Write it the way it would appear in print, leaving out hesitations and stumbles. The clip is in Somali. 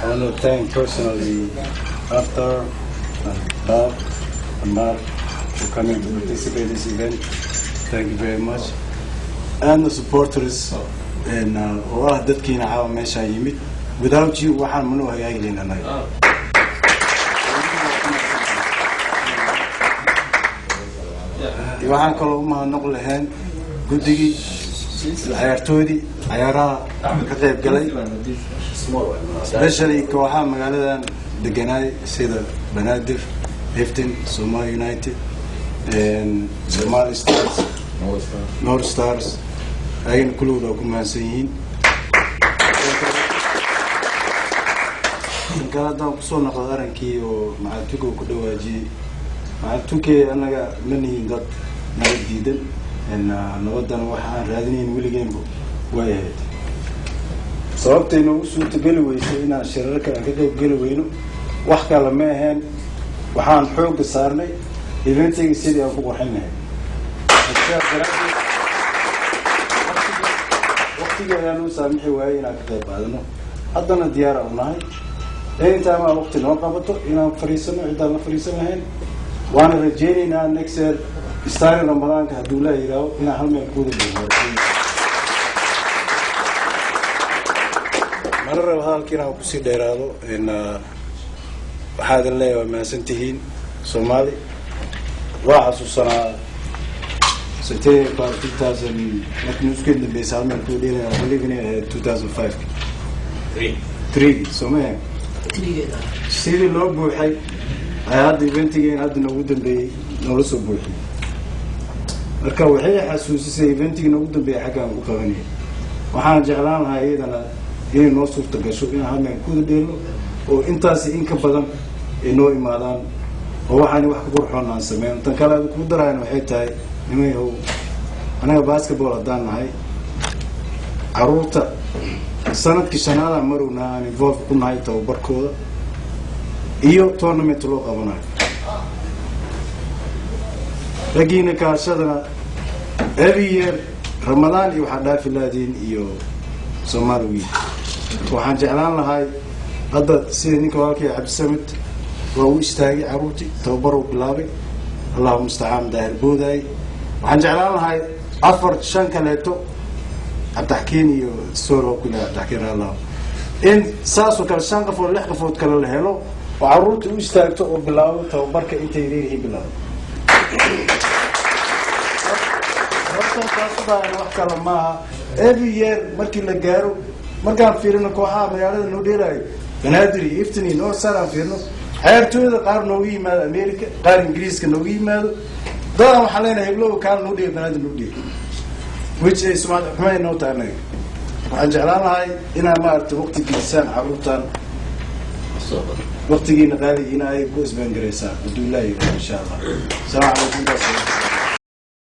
I want to thank personally Aftar and Bob and Mark for coming to participate in this event. Thank you very much. And the supporters and oo ah dadkiina caawa meeshaan yimid. Without you waxaan manuu hagaagi lahayn annaga. Waxaan kaloo u mahadnaq lahayn guddigii ciyaartoydii cayaaraha ka qayb galay, especially kooxaha magaaladan deganaay sida Banaadir, Iftin, Somali United, and Somali Stars, North Stars. Ayagana kulligood waa ku mahadsan yihiin. Tan kale haddaan kusoo noqdo arrinkii oo Macaltuka uu ku dhawaajiyey, Macaltuke, annaga ma nihin dad nabad diidan. Nabadana waxa aan raadinayn weligeenba way ahayd. Sababtay noogu suurtageli weysay inaan shirarka aan ka qayb geli weyno wax kale ma aheen, waxaan xoogga saarnay eventiga sidii aan ku qurxin lahayd. Sidaas daraaddeed waqtigii ayaan u saamixi waayey inaan ka qayb qaadano. Haddana diyaar aan nahay anytime aan waqti noo qabato inaan fariisano ciddaan la fariisan lahayn, waana rajaynaynaa next year style Ramadaanka hadduu laa yidhaaho inaan hal meel kuwada buuxo. Mana rabo hadalka inaan kusii dheeraado. Waxaa idin leeyahay waa mahadsan tihiin. Soomaali waa xasuusanaa September 2000 markii nuskeed dambeysay hal meel kuwada dheelaya. I believe inay ahayd 2005 three, soo ma ahayn? Sidii loo buuxay ayaa hadda eventigeen hadda noogu dambeeyey noola soo buuxiyey. Marka waxay xasuusisay eventigii noogu dambeeyey xaggaan ku qabanayay. Waxaan jeclaan lahaa iyadana inay noo suurta gasho inaan hal meel kuwada dheelno oo intaasi in ka badan ay noo imaadaan oo waxaan wax ka qurxoon aan sameyno. Tan kale aan kugu darayan waxay tahay, nimayahow, anaga basketball haddaan nahay, caruurta sanadkii shanaadaan marownaa aan involve ku nahay tababarkooda iyo tournament loo qabanayo. Raggiina kaashadana every year Ramadaan iyo waxaa dhaafi laadiin iyo Somali Week. Waxaan jeclaan lahay hadda sida ninka walaalkay Cabdisamid waa u istaagay caruurtii tababaruu bilaabay, Allahu mustacaan, Daahir Boodaay. Waxaan jeclaan lahay afar shan kaleeto, Cabdixakiin iyo soor kule, Cabdixakiin Allah, in saasoo kale shan qofood lix qofood kale la helo oo caruurta u istaagto oo bilaabo tababarka intay leeyihiin bilaabo. Sababta taas u baahan wax kale maaha, every year markii la gaaro, markaan fiirino kooxaha magaalada noo dheelaayo, Banaadir iyo Iftin iyo North Star aan fiirino, ciyaartooyda qaar noogu yimaado America, qaar Ingiriiska noogu yimaado, dadan waxaan leenahay heblow kaal noo dheel, Banaadir noo dheel, which ay sumcad xumay noo tahay anaga. Waxaan jeclaan lahay inaa maaragtay waqti gelisaan caruurtan, waqtigiina qaaligiina ay ku isbaangaraysaan hadduu Ilaah yidhaahdo, insha Allah. Asalaamu calaykum.